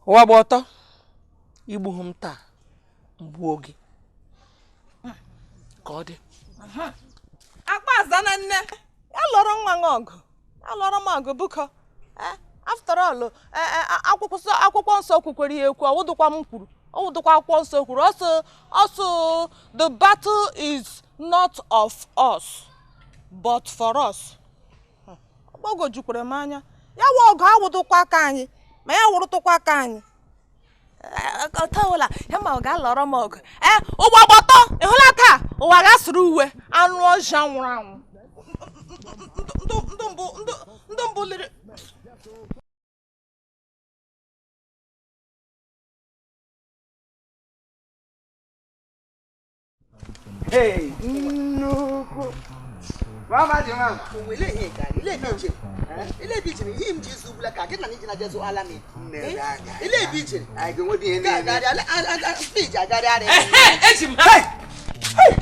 Ụwa gba ọtọ, igbughị m taa, m gbuo gị ka ọ dị. Akpa aza na nne alụrụ nwa m ọgụ, alụrụ m ọgụ bụkọ. After all, akwụkwọ nsọ kwukwere ya ekwu, ọwụdụkwa m kwuru, ọwụdụkwa akwụkwọ nsọ kwuru, ọsụ the battle is not of us but for us. Ọgbagojukwere m anya, ya wụ ọgụ awụdụkwa aka anyị, ma ya wụrụtụkwa aka anyị. Ọtọwụla ya ma ọ ga-alọrọ m ọgụ. Ee, ụwa gbọtọ, ị hụla taa ụwa ga-asụrụ uwe anụ ọhịa nwụrụ anwụ. Ndụ mbụ liri. Hey, nnukwu. Mama dị mama. Ile ihe ka ile ebe ije. Ile ebe ije ihe m ji izu ugbula ka gị na iji na-jezu ala m. Ile ebe ije. Anyị ga-enwe ihe na-eme. Ije agarị arị. Eji m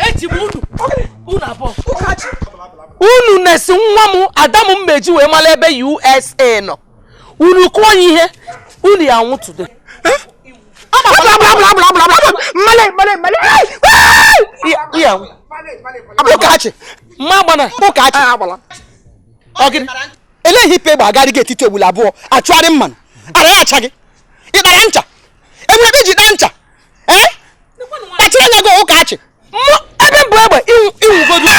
eji m unu unu abụọ. Unu na-esi nwa m ada m mmeji wee mara ebe USA nọ. Unu kụọ ya ihe, unu ya anwụ today. Elee ihe ipe egbe agarị gị etiti ogbulu abụọ achụgharị mmanụ ara ya acha gị ịkpara ncha enwere ebe iji kpaa ncha ee kpachara anya gị Ụkachi ebe mbụ egbe ịnwụgodu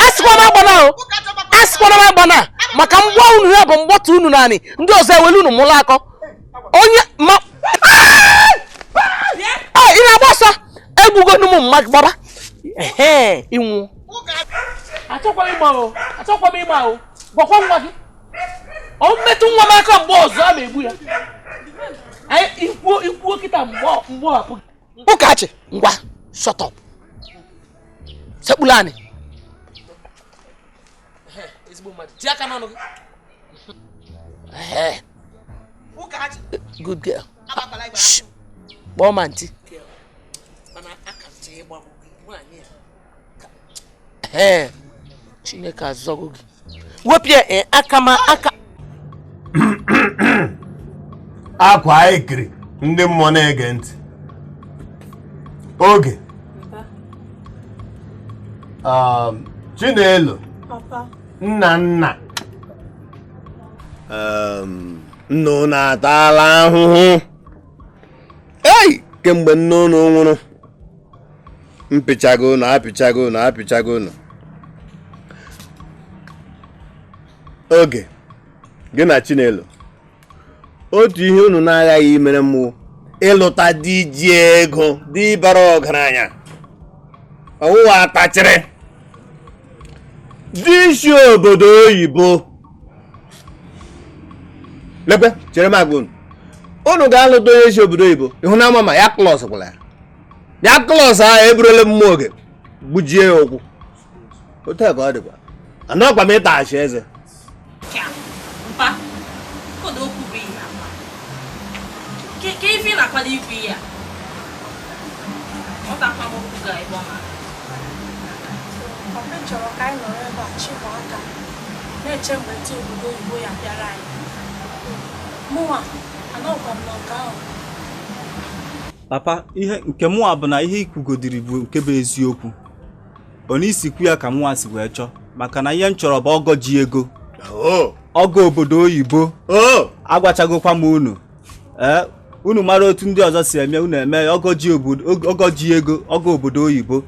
asịkwa m agbana o asịkwana m agbana maka mgbọ unu ya bụ mgbọtụ unu naanị ndị ọzọ ewelu unu mụlụ akọ onye ma ị na-agba ọsọ egbugonu m mma gbaba ehe ịnwụ. Achọkwa m ịgba o, achọkwa m ịgba o, gwakwa nwa gị o mmetụ nwa m aka mgbe ọzọ a ma-egbu ya. Ikwuo kịta mgbe ọhapụ gị. Ụkachi ngwa shut up sekpulu anị ezigbo mmadụ tie aka n'ọnụ gị. Good girl. Kpọọ ma ntị. Chineke azọgo gị. Wepụ ya aka ma aka. Akwa ekiri ndị mmụọ na-ege ntị. Oge. Chinelo. Nna nna. Nna unu ataala ahụhụ. Ei, kemgbe nne unu nwụrụ mpịchago unu apịchago unu apịchago unu. Oge gị na Chinelo otu ihe unu na-aghaghị imere mmụọ ịlụta di ji ego di bara ọgaranya ọwụwa atachịrị di isi obodo oyibo. Lekwe chere m agwa unu unu ga-alụta onye isi obodo oyibo ịhụ na ama ma ya klọs gwụla ya ya klọs ahụ eburole mmụọ oge gbujie ya ụkwụ otu a ka ọ dịkwa anọkwa m ịtaghachi eze. Na-eche mgbe ndị obodo oyibo ya bịara anyị. Mụnwa anọkwa m na nke ahụ. Papa, ihe nke mụnwa bụ na ihe ikwugodiri bụ nke bụ eziokwu. Onye isi kwu ya ka mụnwa si wee chọọ maka na ihe m chọrọ bụ ọgọ ji ego ọgọ obodo oyibo. Agwachagokwa m unu ee unu mara otu ndị ọzọ si eme unu eme ya ọgọ ji ego ọgọ obodo oyibo.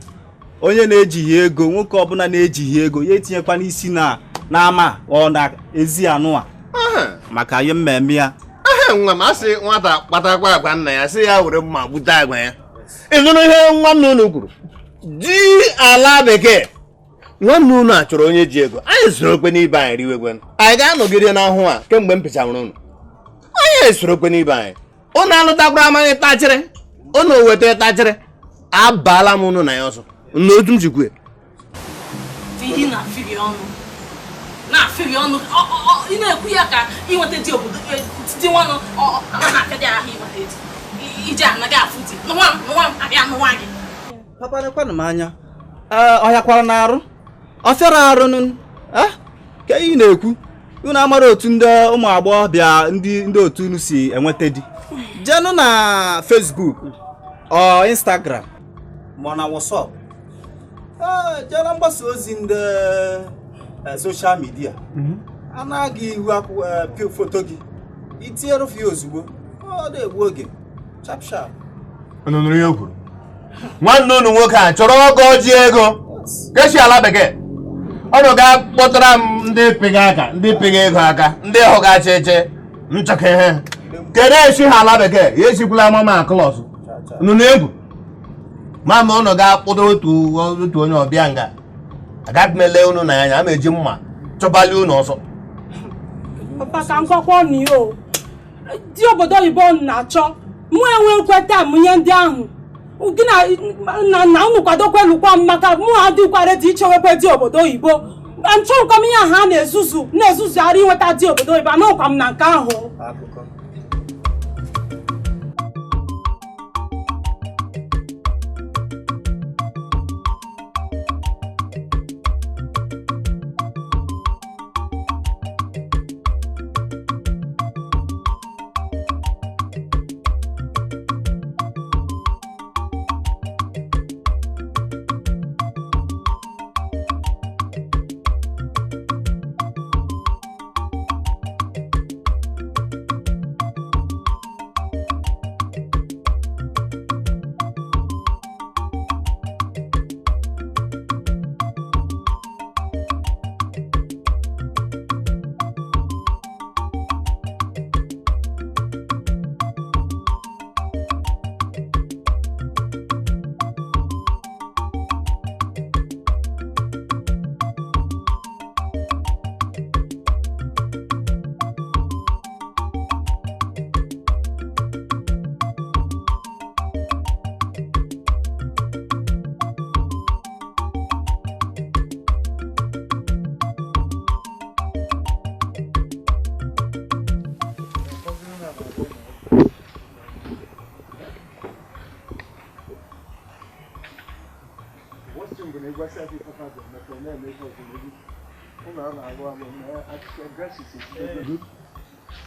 Onye na-ejighị ego nwoke ọbụla na-ejighị ego ya etinyekwa n'isi na n'ama ọ na ezi anụa maka ihe mmemme ya. Nwa m asị nwata kpatakwa agwa nna ya sị ya were mma gbute agwa ya. Ị nụrụ ihe nwanne unu kwuru? Di ala bekee nwanne unu a chọrọ onye ji ego. Anyị soro okwe n'ibe anyị riwegwe. Anyị ga-anọgide n'ahụ a kemgbe m pịchanwụrụ unu. Anyị soro okwe n'ibe anyị. Unu alụtakwara amaghị tachịrị unu weta tachịrị. Abaala m ụnụ na ya ọsọ. N'otu m jikwe. Ihe na-afịrị ọnụ. Na-afịrị ọnụ. Ị na-ekwu ya ka ịnweta di obodo di nwanụ anaghị akadị ahụ ịnweta di. Ije anaghị afụ di. Nụwa m, nụwa m, abịa nụwa gị. Papa nekwanụ m anya. Ọ hịakwara n'arụ? Ọ fịara arụ nụ? Ka ị na-ekwu? Unu amara otu ndị ụmụ agbọghọbịa ndị otu unu si enweta di. Jenụ na Facebook ọ Instagram ma na WhatsApp. Jee na mgbasa ozi ndị social media. Anaghị ihu akwụkwọ foto gị. Itinyere ya ozugbo. Ọ na-egbu oge. Sharp sharp. Unu nụrụ ihe o kwuru? Nwanne unu nwoke a chọrọ ọgọ ji ego. Keshi ala bekee. Ọnụ ga-akpọtara m ndị pịga aka, ndị pịga ego aka, ndị hụgachi eche nchọka ihe. Kedu esi ha ala bekee? Ya esikwula mama klọs. Unu na-egwu? Mama unu ga-akpọtara otu onye ọbịa nga. Agaghị m ele unu na anya, ama eji mma chọbali unu ọsọ. Papa ka m gwakwa unu ya o. Di obodo oyibo na-achọ mụ enwe nkweta m nye ndị ahụ. Gị na na unu kwadokwa lụkwa m maka mụ adịkwara dị ichewekwe di obodo oyibo. Nchọkwa m ihe ha na-ezuzu na-ezuzugharị inweta di obodo oyibo anọkwa m na nke ahụ.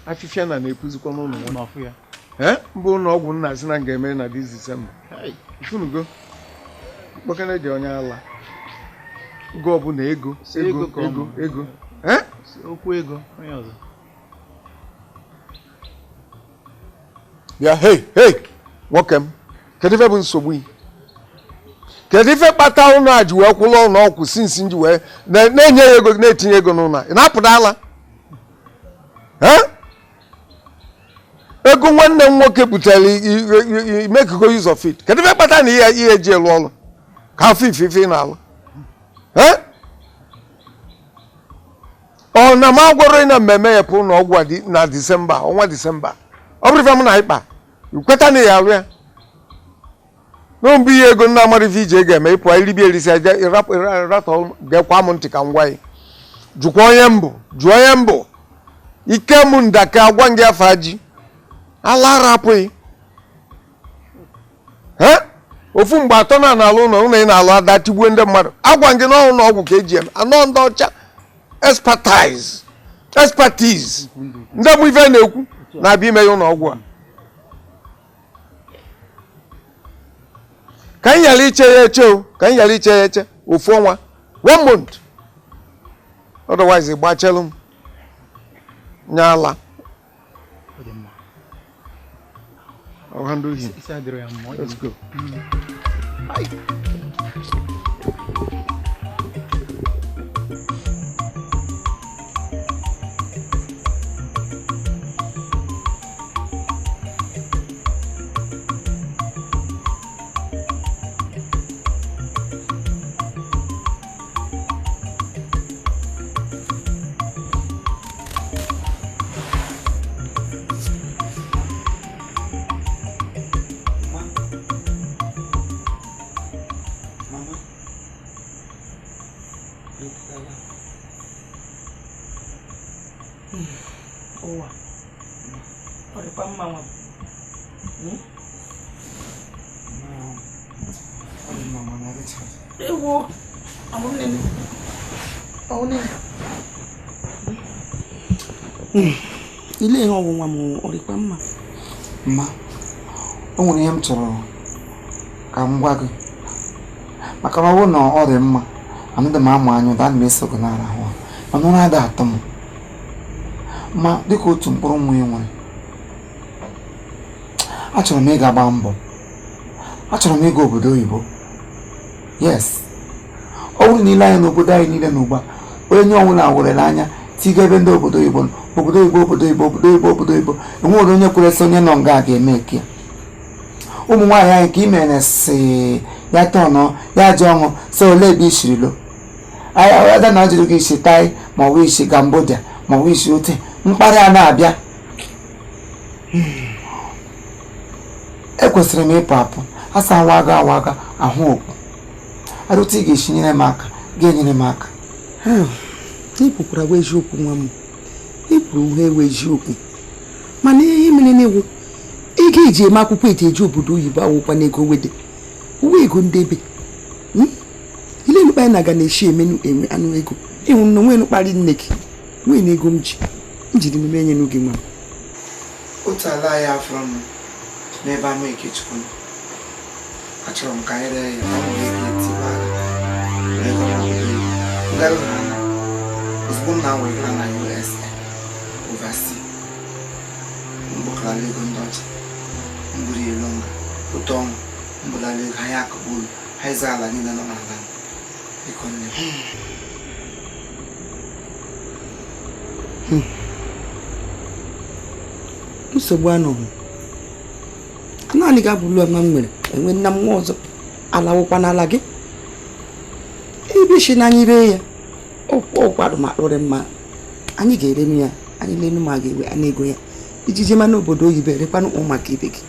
Afịfịa na na-ekwuzikwa n'ụlọ nwa. Mbụ ụlọ ọgwụ nna sị na ga-eme na this December. Ifunugo mkpọkene dị onye ala. Oge ọbụla ego ego ego ego. Okwu ego onye ọzọ. Bịa hey hey nwoke m, kedu ife bụ nsogbu gị? Kedu ife kpata ụlọ a ji wee kwụlụ ụlọ ọgwụ sinsi ji wee na-enye ya ego na-etinye ego n'ụlọ a? Ị na-apụta ala? Ego nwanne m nwoke butere imekugo use of it. Kedu ife kpata na ihe eji elu ọrụ ka afọ ife ị na-alụ? Ọ na m agwọrọ ị na mmemme ya pụ ụlọ ọgwụ a na Disemba, ọnwa Disemba. Ọ bụrụ ife m na ịkpa ikweta na ya alụ ya. N'mbụ ihe ego nna amara ife ije ga-eme ịpụ iribi erisi ịratọ gekwa m ntị ka m gwa ya. Jụkwa onye mbụ, jụọ onye mbụ. Ike m ndaka agwa gị afa ji. Ala arapụghị. Ofu mgbe atọ na na-alụ ụlọ ụlọ ị na-alụ ada tigbuo ndị mmadụ. Agwa gị n'ọnụ ọgwụ ka eji eme. Anọ ndị ọcha expertise ndị mụ ife na-ekwu na-abịa ime ya ụlọ ọgwụ a. Ka anyị ghara iche ya eche o, ka anyị ghara iche ya eche ofu ọnwa, 1 month. Otherwise gbachelụ m nye ala. I'll handle him. Let's go. Ụwa ọ dịkwa mma nwa m. Ewo, ọmụnne ọmụnne ile ihe ọnwụnwa m ọ dịkwa mma. Mma, o nwere ihe m chọrọ ka m gwa gị maka na ọ bụrụ na ọ dị mma anaghị m amụ anya ụda, ana m eso gị n'arahụ, mana ụra adịghị atọ m. Ma dịka otu mkpụrụ nwa ị nwere, achọrọ m ịga gbaa mbọ, achọrọ m ịga obodo oyibo. Yes, ọ bụrụ na ile anya n'obodo anyị niile n'ugbu a, onye ọbụla werere anya tiga ebe ndị obodo oyibo, obodo oyibo, obodo oyibo, obodo oyibo, obodo oyibo, enwere onye kwere sị onye nọ nga ga-eme eke ya. Ụmụ nwaanyị anyị ka imere si ya tọnụ ya ji ọṅụ sị ole ebe ishiri lo ada na ajụrụ gị isi Tai ma ọ bụ isi Cambodia ma ọ bụ isi ote mkparị a na-abịa. Ekwesịrị m ịpụ apụ, asa awaga awaga ahụ okpu arụta ị ga-esi nyere m aka, ga-enyere m aka. Ị kwukwara wa eziokwu nwa m, ị kwuru uhe ewe eziokwu, mana ihe mere na-ewu ego eji eme akwụkwọ eji eji obodo oyibo awụkwa n'ego wede uwe ego ndebe ile nukpa anyị na-aga na-eshi eme anụ ego ịhụ na onwe nukparị nne gị nwee na ego m ji m jiri emume enye n'oge nwa m. Otu ala anyị afọrọ m n'ebe ama Ikechukwu, achọrọ m ka anyị ree ya ka m wee ego etiba ala ozugbo m na-awegara na USA oversea mgbakọrọ ego ndị ọcha mburu elu nga otu ọnwụ mbụlala ego anyị akụkụ ụlọ ha ịza ala niile nọ n'ala biko nne m. Nsogbu anọghị, naanị gị abụrụ nwa m nwere enwe nna m nwa ọzọ alawụkwa n'ala gị ebe isi na anyị ree ya ọkwadụ ma akpụrị mma anyị ga-erenu ya, anyị lenu ma ga-ewe ana ego ya iji jee mana obodo oyibo erekwanụ ụmụaka ibe gị.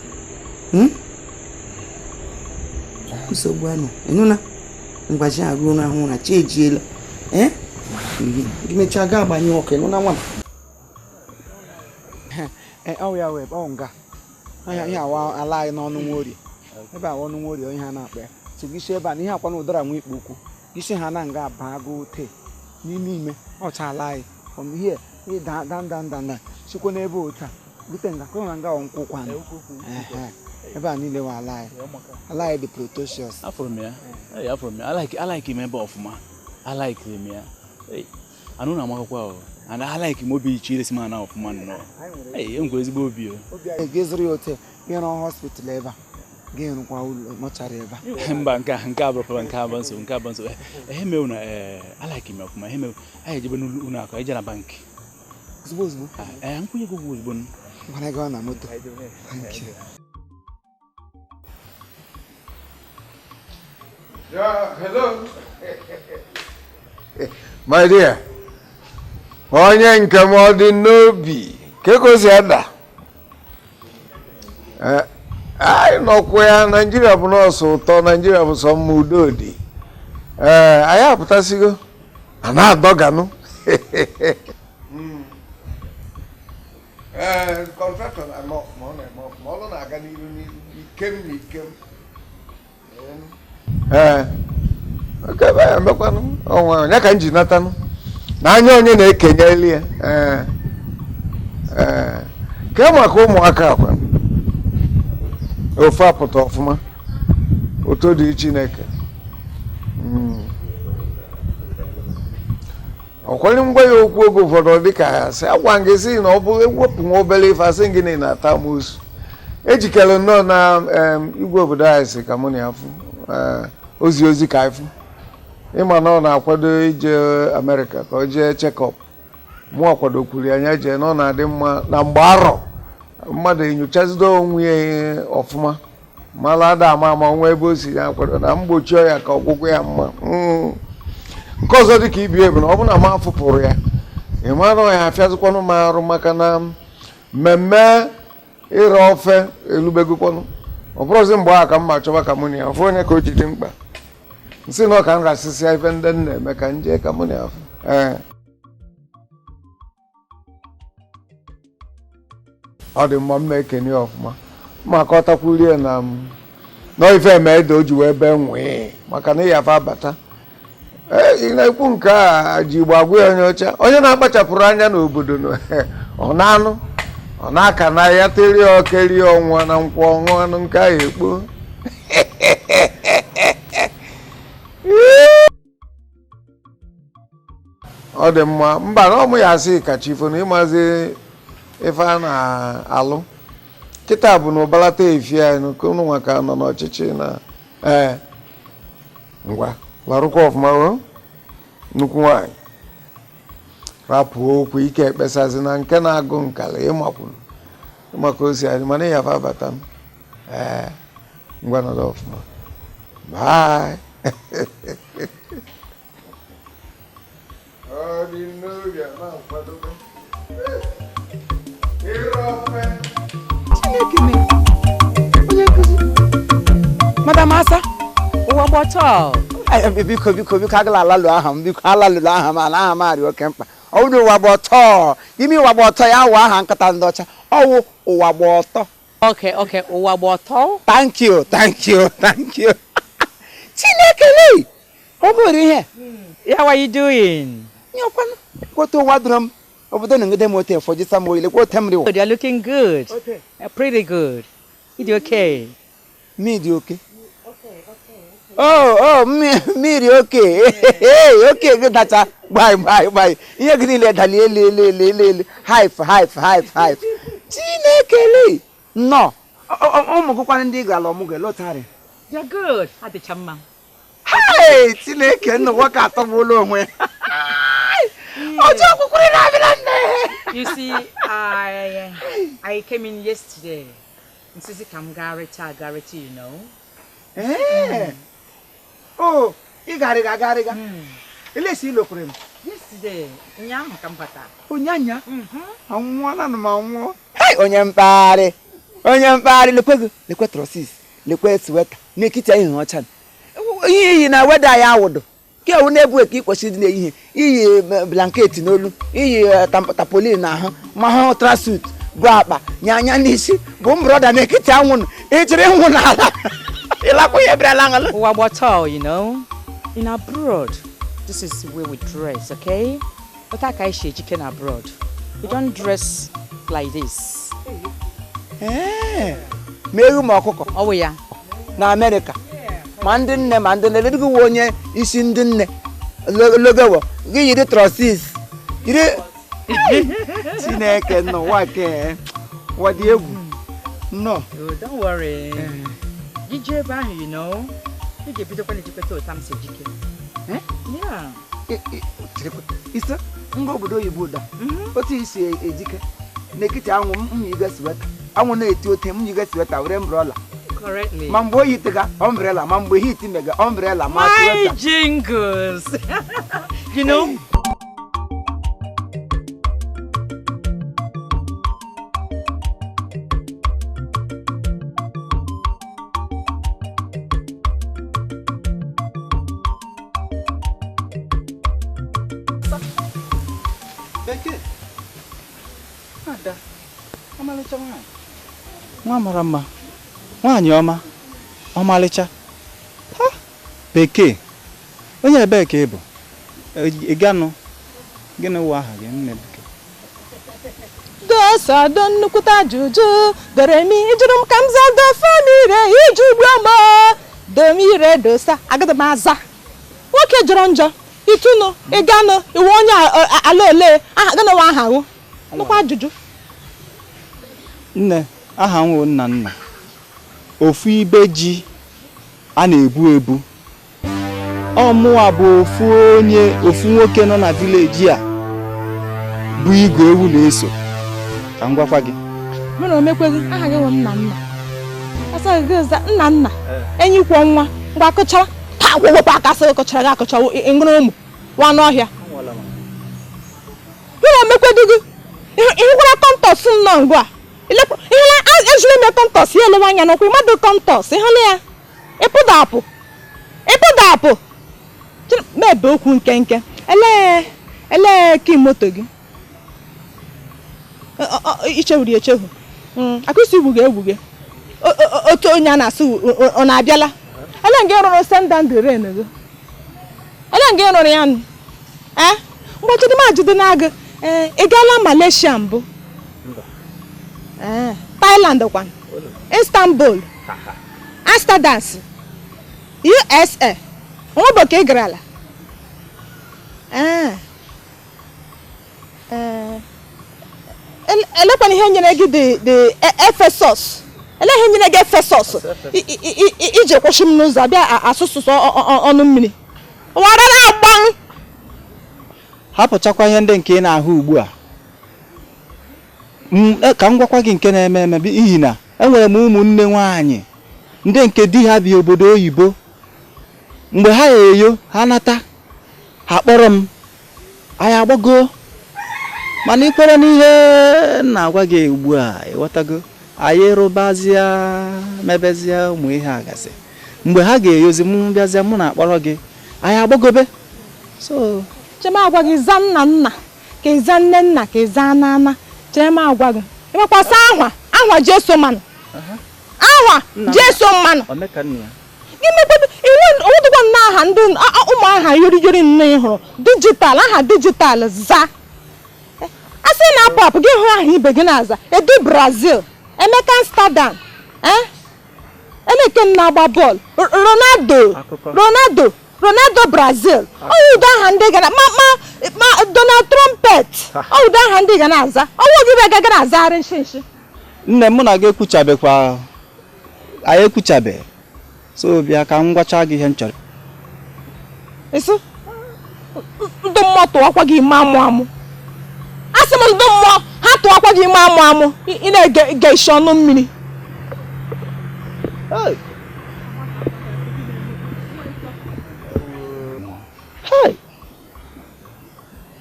Nsogbu anọ ịnụna ngwaji arụ ụra ahụ ụra chi ejiela ee gị mechaa gaa agbanye ọkụ ịnụna nwa m. Ọ ya wee ọ nga ihe awa ala anyị n'ọnụ Nworie ebe awa ọnụ Nworie ihe a na-akpa ya so gị si ebe a na ihe akwa na ụdara nwa ikpo ukwu gị si ha na nga baa go te n'ime ime ọcha ala anyị from here da da da da da sikwa n'ebe otu a rute nga kwe na nga nkwụ kwanụ ebe a niile wa ala anyị, ala anyị dị protocious. Afụrụ m ya, afụrụ m ya, I like m ebe ọfụma, I like m ya, anụ na amakakwa o, and I like m obi iche iresi m ana ọfụma nnọọ. Enwekwa ezigbo obi o. Gị zụrụ ya ote ịrụ hospital ebe a gị rụkwa ụlọ mọchara ebe a. Mba nke a bụrụ nke a bụ nsogbu, nke a bụ nsogbu. Ihe mewu na I like m ọfụma, ihe mewu anyị ejebe n'ụlọ akụ, anyị jee na bankị. Ozugbo ozugbo. Ee, nkwụnye ego ụgwọ ozugbo. Gwara gị na moto. Thank you. Yeah, hello. My dear, onye nke m ọ dị n'obi ka ka o si ada. Anyị nọkwa ya, Naijiria bụ nọọsụ ụtọ, Naijiria bụ sọ mma, udo dị. Ee, anyị apụtasịgo a na-adọganụ. Ee, kọntraktọ na-eme ọfụma, ọ na-eme ọfụma, ọrụ na-aga n'iru n'iru, ikem na ikem. Ee, oke ebe anyị emekwanụ onwe onye ka m ji natanụ na anya onye na-ekenyeli ya. Ee, ee, ke maka ụmụaka akwa ofe apụta ọfụma, oto dị Chineke. Ọkwanye ngwa ya okwu oge ụfọdụ ọ dịka ya sị agwa gị sị na ọ bụrụ ewepụ nwa obere ife asị gị na ị na-ata amoosu. Ejikere nnọọ na igwe obodo anyị sị ka mụ na ya fụ ozi ozi ka anyị fụ ịma na ọ na-akwado ije Amerịka ka ọ jee chekọp. Mụ akwadokwuru anya jee na ọ na-adị mma na mgbe arọ mmadụ enyochazido onwe ya ọfụma mara ada ama ama onwe ebe o si ya akwado na mgbochi ọya ka ọgwụgwọ ya mma. Nke ọzọ dị ka ibie bụ na ọ bụ na m afụpụrụ ya ị ma na ọ ya afịazikwanụ m arụ maka na mmemme ịre ofe elubegokwanụ ọ bụrụzi mgbe ahụ ka m ma chọba ka mụ na ya ofe onye ka o ji dị mkpa. M sị na ọ ka m rasịsịa ife ndị m na-eme ka m jee ka mụ na ya fụ. Ee, ọ dị mma, m ekene ya ọfụma ma kọtakwurie na m nọ ife eme ede o ji wee bee nwee maka na ịyafe abata. Ee, ị na-ekwu nke a ji igbo agwụ ya onye ọcha, onye na-akpachapụrụ anya n'obodo ọ na-anụ ọ na-aka na ya terie okerie ọnwa na nkwụ ọṅụ anụ nke ahụ ekpo. Ọ dị mma, mba na ọmụ ya asị kacha ifo na ịmazi ife a na-alụ kịta bụ na ụbalata efi anyị nke ụnụ nwa ka nọ n'ọchịchị na ee ngwa larụkwa ọfụma o nnukwu nwaanyị rapụ okwu ike ekpesazi na nke na-agụ nkala ịmakwuru ịmaka o si adị mana ịyafe abata m. Ee, ngwa nọdụ ọfụma, bye. Ọ dị n'obi a na-akwadobe ịrụ ofe. Chineke mee. Onye nkụzi. Madam Asa. Ụwa gbọtọ. Biko biko biko, agala alalụ aha m, biko alalụlụ aha m, ana aha m arị oke mkpa. Ọ bụrụ ụwa gba ọtọ, ime ụwa gba ọtọ ya wụ aha nkata ndị ọcha. Ọ wụ ụwa gba ọtọ. Okay, okay, ụwa gba ọtọ. Thank you, thank you, thank you. Chineke lee. Ọ bụrụ ihe. How are you doing? Nyekwanụ. Kweta ụwa dụrụ m. Obodo na-engede m ote fọjisa m oyi, lekwa ote m riwo. You're looking good. Pretty good. You do okay. Me dị oke. Oh, mmiri oke. Oke gị dacha gbai gbai gbai. Ihe gị niile dali elu elu elu elu elu. Haif haif haif haif. Chineke lee. Nnọọ. Ụmụ gụkwana ndị gara ọmụgwọ lọtarị. You're good. Adịcha mma. Hey, Chineke nna nwoke atọgbuola onwe. Ọjọ́ kwukwuru na-abịa nne. You see, I came in yesterday. Nsisi ka m garịcha agarịcha, you know. Ee. Oh, ị garịga agarịga. Elesi ilokwere m. Yesterday, ụnyaahụ ka m bata. Ụnyanya? Anwụọla na m anwụọ. Hey, onye mkpagharị. Onye mkpagharị, lekwe gị, lekwe trọsis, lekwe sweta, n'ekiti ihe ọcha. Ihe iyi na weda ya awụdụ. Ke ewu na-ebu eke ikwesịrị ịdị n'ehihie, iyi blanketi n'olu, iyi tapolin n'ahụ, ma hụ trasut bụ akpa nyanya n'isi, bụ mbrọda n'ekiti anwụnụ, ị chịrị ịnwụ n'ala. Ịlakwa ihe bịara aṅụlụ. Ụwa gbọtọ, you know. In abroad, this is the way we dress, okay? But aka anyị si ejike na abroad. We don't dress like this. Ee, ma ewu ma ọkụkọ. Ọ wụ ya. Na Amerịka. Ma ndị nne ma ndị nne, gị wụ onye isi ndị nne logowo gị yiri trọsis yiri. Chineke nọ ụwa ke ụwa dị egwu nnọọ. Oh, don't worry. Gị jee ebe ahụ, you know, ị ga-ebidokwa na-ejikweta otu m si ejike. Yeah. Ise nga obodo oyibo da otu isi ejike n'ekiti anwụ m yiga sweta, anwụ na-eti ote m yiga sweta were umbrella. Correctly. Ma mgbe oyi tega umbrella, ma mgbe heat mega umbrella, ma My sweta. jingles. You know. Bekee. Ada. Ọmalịcha nwaanyị. Nwa mara mma. Nwaanyị ọma. Ọmalịcha. Ha! Bekee. Onye ebee ka ị bụ? Ị ganụ. Gịnị wụ aha gị, nne Bekee? Dosa do nnukwute ajụjụ doremi jụrụ m ka m zaa dofemire iji ugbo m domire dosa agada m aza. Nwoke jọrọ njọ ịtụnụ ịganụ iwe onye ala ole aha gịnị wa aha wụ nnukwu ajụjụ. Nne, aha m wụ nna nna. Ofu ibe ji a na-ebu ebu. Ọ mụwa bụ ofu onye ofu nwoke nọ na vileji a bụ igwe ewu na-eso. Ka m gwakwa gị. Mụ na omekweghị aha gị wụ nna nna. Asa gị za nna nna. Enyi kwọ nwa mgbe akụchara taa gwụgwọkwa aka sị kụchara gị akụcha ịṅụrụ ụmụ nwa n'ọhịa. Mụ na omekweghị gị ịhụkwara kọntọs m nọ ngụ a. Ịhụla ejiri ime kọntọs ya elewe anya n'ụkwụ ịmadụ kọntọs ịhụla ya. Ịpụda apụ. Ịpụda apụ. Ebe okwu nkenke. Ele ele ki moto gị. Ichehuri echehu. Akụsi igbuge egbuge. Otu onye a na-asụ ọ na-abịala. Ele nga rụrụ send down the rain gị. Ele nga rụrụ ya nụ. Eh? Mgbe m ajụdị na-agụ. Ị gaala Malaysia mbụ? Ee, Thailand kwan. Istanbul. Amsterdam. USA. Onwebo ka ị gara ala? Ee. Ee. Elekwana ihe nyere gị the Ephesus. Ele ihe nyere gị Ephesus. Iji kwụsị m n'ụzọ bịa asụsụ ọnụ mmiri. Wara na-agba. Hapụchakwa ihe ndị nke ị na-ahụ ugbu a. Ka m gwakwa gị nke na-eme eme n'ihi na enwere m ụmụnne nwaanyị ndị nke di ha bi obodo oyibo. Mgbe ha eyo ha nata ha kpọrọ m anyị agbago, mana ikwere n'ihe na-agwa gị ugbu a ịghọtago, anyị rụbazie mebezie ụmụ ihe agasị. Mgbe ha ga-eyozi m bịazie mụ na-akpọrọ gị anyị agbagobe. So Chema agwa gị za nna nna ka ịza nne nna ka ịza nana. Chema agwa gị emekwasị ahwa ahwa Jesu mmanụ. Ahwa Jesu mmanụ. Gị mekwedu iwu owudukwa nna aha ndị ụmụ aha yori yori nne ị hụrụ dijitalụ aha dijitalụ za. A sị na apụ apụ gị hụ aha ibe gị na-aza Edu Brazil, Emeka Amsterdam, Eleke na-agba bọọlụ, Ronaldo, Ronaldo, Ronaldo Brazil. Ọwụdo aha ndị gara ma ma ma Donald Trumpet. Ọwụdo aha ndị ga na-aza. Ọwụ gị bụ ga na-azagharị nshi nshi. Nne m na gị ekwuchabekwa, anyị ekwuchabe. So bịa ka m gwacha gị ihe m chọrọ. Isi ndị mmụọ tụwakwa gị ime amụ amụ. Asị m ndị mmụọ ha tụwakwa gị ime amụ amụ. Ị na-ege isi ọnụ mmiri.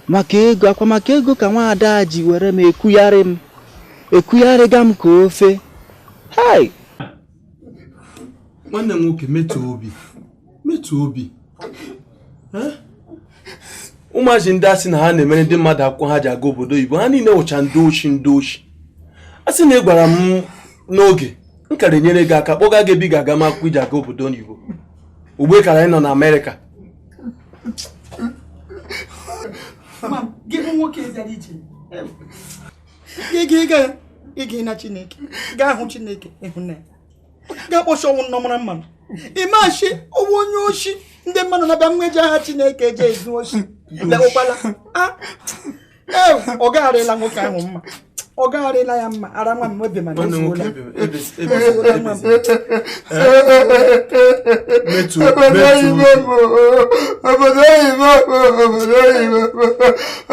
Maka ego akwa maka ego ka nwaada ji were m ekugharị m ekugharịga m ka ofe. Hai! Nwanne m nwoke metụ obi metụ obi. Ụmụazị ndị asị na ha na-emere ndị mmadụ akwụkwọ ha ji aga obodo oyibo ha niile wụcha ndị oshi ndị oshi. A sị na ị gwara m n'oge m kara enyere gị aka kpọga gị ebe ị ga-aga ma akwụkwọ iji aga obodo oyibo. Ugbu kara anyị nọ na Amerịka. Gị bụ nwoke bịara ije. Gị ga ịga na Chineke gaa hụ Chineke ịhụ na ya. Gaa kpọchi ọnwụ nnọmara mmanụ. Ịmachi ọwụ onye oshi ndị mmadụ na-abịa mweji aha Chineke eje ezu oshi. Bịakwala. Ọ gagharịla nwoke ahụ mma. Ọ gagharịla ya mma. Ara nwa m ebe mana ezuola. Obodo oyibo obodo oyibo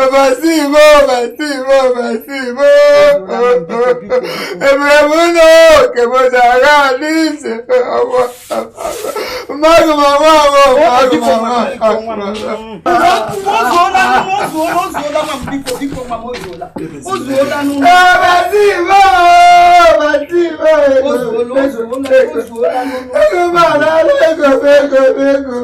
ọbasi igbo ọbasi igbo ọbasi igbo ebere ụlọ keboja agha n'ise mmadụ ma nwa mmadụ ma ọbasi igbo ọbasi igbo ego m alala ego ego ego.